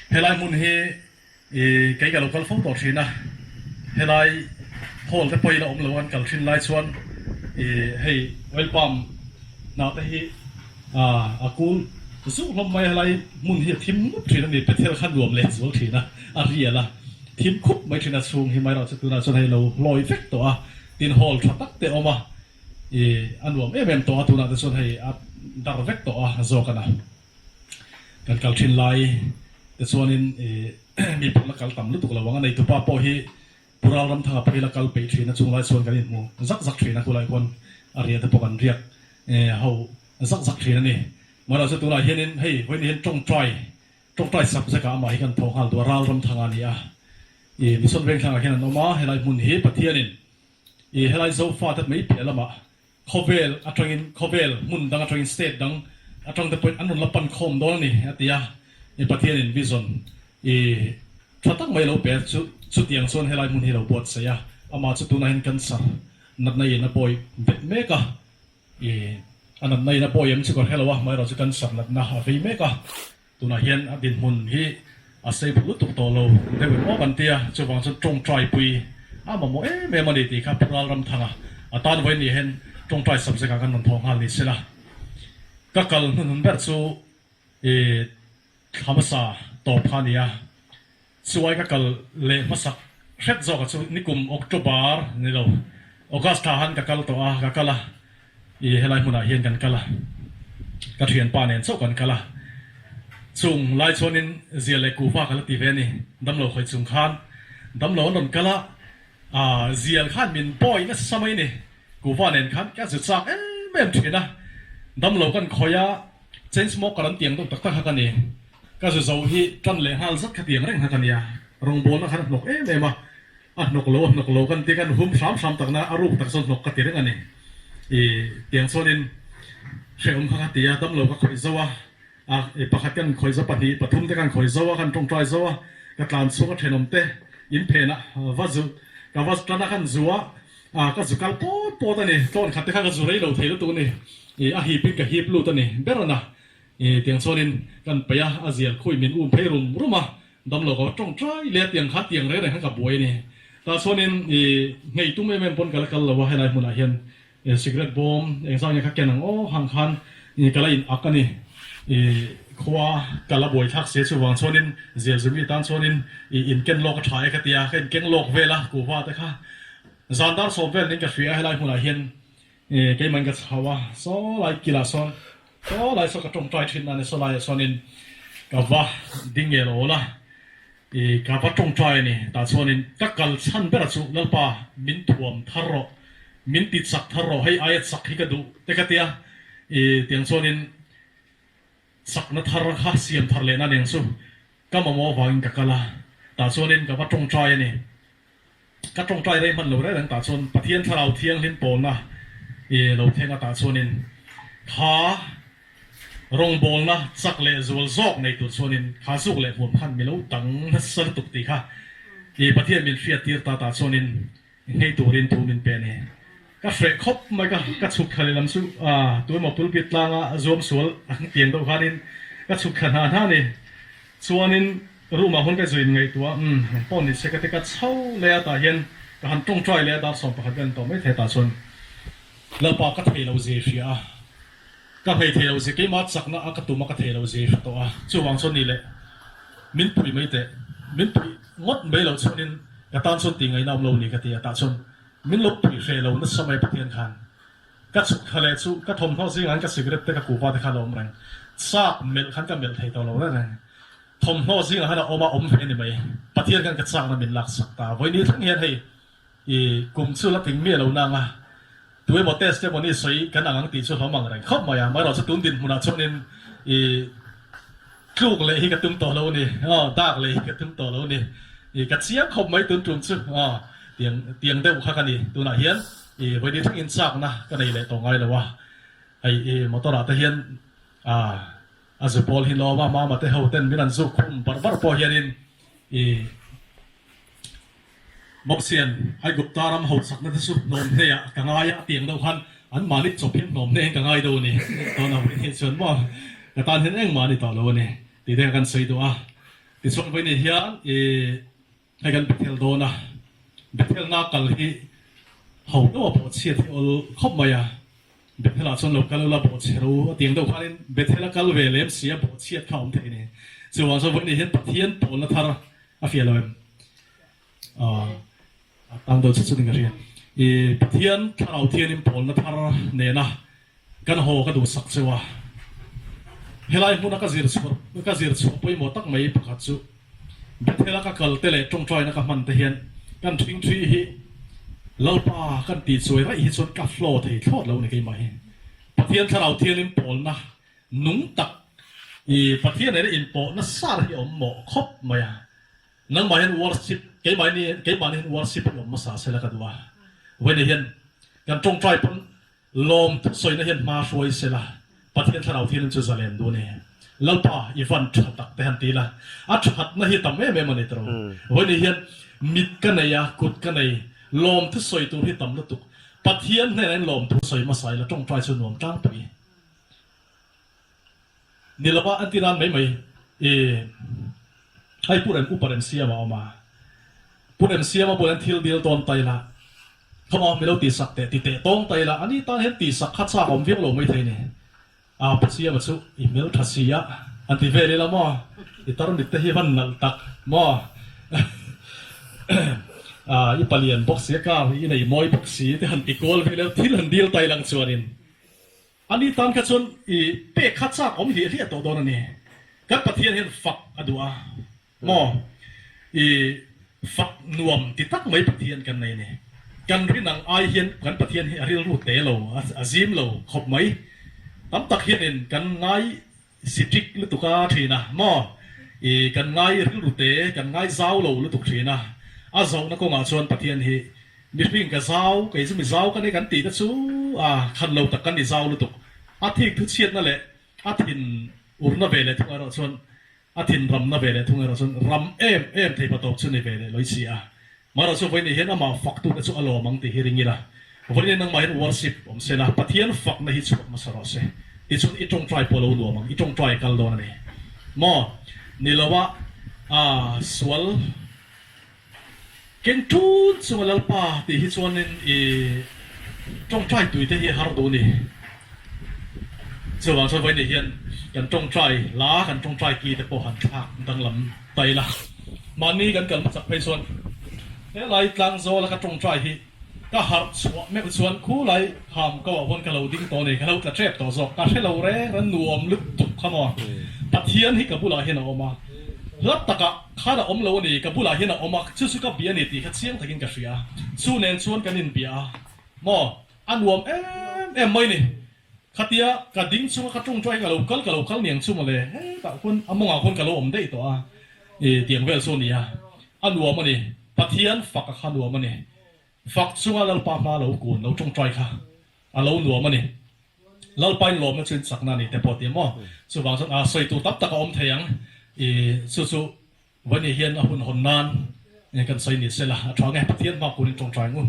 Helai hmun hi i kei ka lo kal fo tawh thin a, helai hall te pawh hi la awm lo an kal thin lai chuan i hei oil palm hnah te hi a kul zuh hlawm mai a, helai hmun hi a thim mup thin a ni, Bethel kha nuam leh zual thin a, a rial a thim khup mai thin a chhung hi amaherawhchu tunah chuan hei lo hlawi vek tawh a, tin hall tha tak te a awm a, i a nuam em em tawh a, tunah te chuan hei a dar vek tawh a zawk a na. Kan kal thin lai te chuanin ih mi pawh la kal tam lutuk lo ang a, neitupa pawh hi Pu Ralramthanga pawh hi la kal peih thin a, chung lai chuan kan inhmu zak zak thin a, khulai khuan a riah te pawh kan riak ho zak zak thin a ni. Mahse tunah hianin hei vawiin hian tawngtai tawngtai subject ah amah hi kan thaw nghal duh a, Ralramthanga a ni a, ih Mission Vengthlangah hian an awm a, helai hmun hi Pathianin ih helai Zofate mai piah lamah Khawvel atangin, khawvel hmun dang atangin, state dang atang te pawhin an rawn la pan khawm dawn a ni, a ti a. I Pathianin vision i tha tak mai a lo pe a, chu chutiang chuan helai hmun hi a lo buatsaih a. Amah chu tunah hian cancer natna in a pawi bet mek a, i a natna in a pawi em chu ka hre lo a, amaherawhchu cancer natna a vei mek a. Tunah hian a dinhmun hi a stable lutuk tawh lo deuh em aw kan ti a, chuvang chuan tawngtai pui a mamawh em em a ni tih kha Pu Ralramthanga a tan vawi ni hian tawngtai subject ah kan rawn thawh nghal ni sela. Ka kal hnuhnun ber chu i thla hmasa tawp kha a ni a. Chuai ka kal leh hmasak hret zawk a chu nikum October ni lo August thla han ka kal tawh a, ka kal a, i helai hmunah hian kan kal a, ka thianpa nen chauh kan kal a, chung lai chuanin zia leh kuhva ka la ti ve a ni, damlo khawih chung khan damlo an rawn kal a, ah zial khan min pawi nasa mai a ni, kuhva nen khan ka zu chak em em thin a, damlo kan khawih a, chain smoker an tiang deuh tak tak kha ka ni. Ka zu zo hi tan leh nghal zat kha tiang reng kha ka nia, rawngbawlna khan a hnawk em em a, a hnawk lo a hnawk lo kan ti kan hum hram hram takna a ruk tak chuan hnawk ka ti reng a ni. I tiang chuanin hrehawm kha ka ti a, damlo ka khawih zo a, a i pakhat kan khawih zo pahnih pathum te kan khawih zo a, kan tawngtai zo a, ka tlan chhuak a thenawm te in phenah va zu ka va tan a kan zu a, a ka zu kal pawt pawt a ni, tlawn khat te kha ka zu rei lo thei lutuk a ni, i a hip in ka hip lut a ni ber a na. I tiang chuanin kan peih a, a zial khuih min um phei rum rum a, damlo ka va tawngtai leh a, tiang khan tiang reng reng khan ka buai a ni. Tah chuanin i nghei tum em em pawn ka la kal lo a, helai hmunah hian cigarette bawm engzah nge ka ken ang aw hang khan i ka la in ak a ni. I khua ka la buai thlak sia chuvang chuanin zial zumi tan chuanin i inken lawk a tha e ka ti a, ka inkeng lawk vel a kuhva te kha zan dar sawm vel nin ka hria a helai hmunah hian E, keimahin ka chho a, saw lai kilah sawn, saw lai saw ka tawngtai thin a ni, saw laiah chuanin ka va ding ngel awl a, e, ka va tawngtai a ni, tah chuanin ka kal chhan ber a chu Lalpa min thuam thar rawh, min ti chak thar rawh, hei aia chak hi ka duh te ka tia, e, tiang chuanin chakna thar kha siam thar lehna nen chu ka mamawh avangin ka kal a, tah chuanin ka va tawngtai a ni. Ka tawngtai rei hman lo reng reng tah chuan Pathian Thlarau Thianghlim pawlna i lo thleng a tah chuanin kha rawngbawlna chak leh zual zawk nei tur chuanin kha zuk leh hmuam khan mi lo dang nasa lutuk tih kha i Pathian min hriat tir ta tah chuanin nghei turin thu min pe a ni. Ka hreh khawp mai ka ka chhuk thla lehlam chu tu emaw pulpit tlanga zuam sual ang tiang deuh khanin ka chhuk thla hna hna a ni. Chuanin room ah hun ka zuin ngaihtuah umm eng pawh ni se ka ti ka chho leh a tah hian ka han tawngtai leh a dar 11 vel an tawh mai thei tah chuan Lalpa ka thei lo zia i hria a, ka nghei thei lo zia keimah chakna a ka tum a ka thei lo zia i hre tawh a, chuvang chuan ni leh min pui mai teh min pui ngawt mai loh chuanin ka tan chuan tih ngaihna awm lo ni ka ti a tah chuan min lo pui hreh lo nasa mai Pathian khan. Ka chhuk thla leh chu ka thawmhnaw zingah hian ka cigarette te ka kuhva te kha a lo awm reng. Chak melh khan ka melh thei tawh lo reng reng. Thawmhnaw zingah khan a awm a, awm ve a ni mai. Pathian khan ka chakna min laksak ta. Vawiin thleng hian hei i kum chu la tling miah lo nang a, tu emaw test emaw ni sawi kan ang ang tih chu hlawm ang reng khawp mai a. Amaherawh chu tun dinhmunah chuanin i tluk leh hi ka tum tawh lo a ni. Aw, dak leh hi ka tum tawh lo a ni. I ka chiang khawp mai tun tum chu. Aw, tiang tiang deuh kha ka ni tunah hian. I vawi ni thlengin chakna ka nei leh tawh ngai lo a, hei i motor ah te hian a zu pawl hi lawm a, mama te ho ten min an zuk khum barh barh pawh hianin i Mawpsian Aigupta ram ho chakna te chu hnawm hneh ah ka ngai a, a tiang deuh khan an mahni chawp hian hnawm hneh in ka ngai deuh a ni, tawna vawi ni chuan maw ka tan hian engmah a ni tawh lo a ni tih te kha kan sawi duh a. Tichuan vawiin hian i hei kan Bethel dawn a, Bethel na kal hi ho deuh a bawhchhiat hi awl khawp mai a, Bethel ah chuan lo kal ula bawhchhe ro a tiang deuh khanin Bethel a kal ve lem si a bawhchhiat kha a awm thei a ni. Chuvang chuan vawiin hian Pathian pawlna thar a fiah lo em? A tang deuh chut chut in ka hria. I Pathian thlarau thianin pawlna thar nena kan haw ka duhsak cheu a. Helai hmuna ka zir chhuah ka zir chhuah pawimawh tak mai pakhat chu Bethel-a ka kal te leh tawngtaina ka hman te hian kan thingthi hi Lalpa kan tih chuai raih hi chuan ka flow thei thlawt lo ni keimah hi. Pathian thlarau thianin pawlna nung tak i Pathian nena inpawh nasa hi a awm mawh khawp mai a. Nangmah hian worship, keimahni keimahni hian worship hi awm hmasa sela ka duh a. Vawiin hian kan tawngtai pawn lawm thusawina hian hma hruai sela Pathian thlarau thianghlim chu zalen duh a ni. Lalpa i van tha tak te han ti ila, a thatna hi tam em em a ni tawh. Vawiin hian mit ka nei a, kut ka nei, lawm thusawi tur hi tam lutuk. Pathian hnenah hian lawm thusawi hmasa ila tawngtai chu nuam tlangpui. Ni lova an ti nan mai mai i hei Pu Rem Upa Remsiama a awm a, Pu Remsiama bulah hian thil dil tawn ta ila, khawmaw mi lo tihsak teh ti teh tawng ta ila, ani tan hian tihsak kha chak a awm viau lo mai thei ni. A Pu Siama chu i hmel tha si a, an ti vel ila maw, i tarmit te hi van nalh tak maw, i palian bawk si a car hi i nei mawi bawk si te han ti kual vel ila thil han dil ta ilang chuanin Ani tan kha chuan i pek kha chak awm hliah hliah tawh dawn a ni. Kan Pathian hian fak a duh a maw? I fak nuam ti tak mai Pathian kan nei a ni. Kan rin ang ai hian kan Pathian hi a rilru te lo, a zim lo khawp mai. Tam tak hianin kan ngai siṭik lutuk a ṭhin a maw? I kan ngai rilru te, kan ngai zau lo lutuk ṭhin a. A zohna kawngah chuan Pathian hi Mihring ka zau, kei chu mi zau ka ni kan tih te chu a khan lo tak kan ni zau lutuk. A thik thu chhiatna leh a thin urna ve leh thung erawh chuan a thin ramna ve leh thung erawh chuan ram em em thei pa tawp chu ni ve leh lawih si a. Mahrawh chu vawiin hian amah faktu te chu a lawm ang tih hi ring ila. Vawiin hian nangmah hian worship awm se la, Pathian fakna hi chhuak hmasa rawh se. Tichuan i tawngtai pawh lo nuam ang, i tawngtai kal dawn a ni maw? Ni lo a, a sual. Keng tun chunga Lalpa tih hi chuanin i tawngtai tui te hi a har duh a ni. Chuvang chuan vawiin hian kan tawngtai la, kan tawngtai ki te pawh han thlak danglam ta ila. Mahni kan kal hmasak phei chuan helai tlangzawla ka tawngtai hi Ka harh chhuah meuh chuan khulai kham ko ah huan ka lo ding tawh a ni, ka lo tla tep tawh zawk, ka hre lo reng reng nuam lutuk kha maw. Pathian hi ka bulah hian a awm a, hla takah khan a awm lo a ni, ka bulah hian a awm a, chu chu ka bia a ni tih kha chiang takin ka hria, chu nen chuan kan inbia a maw, a nuam em em mai ni. Khatia ka ding chunga ka tawngtai hi ka lo kal ka lo kal niang chu mawle, hetah khuan a mawngah khuan ka lo awm daih tawh a, i tiang vel chu a ni a, a nuam a ni, Pathian fak a kha nuam a ni, fak chunga Lalpa hma lo kun lo tawngtai kha a lo nuam a ni, Lalpa in lawmna chu in chakna a ni te pawh a ti maw, chuvang chuan a sawi tur tam tak a awm thei ang, i chu chu Vawini hian a hun hawn nan kan sawi ni sela a tha nge, Pathian hma kun in tawngtai ang u.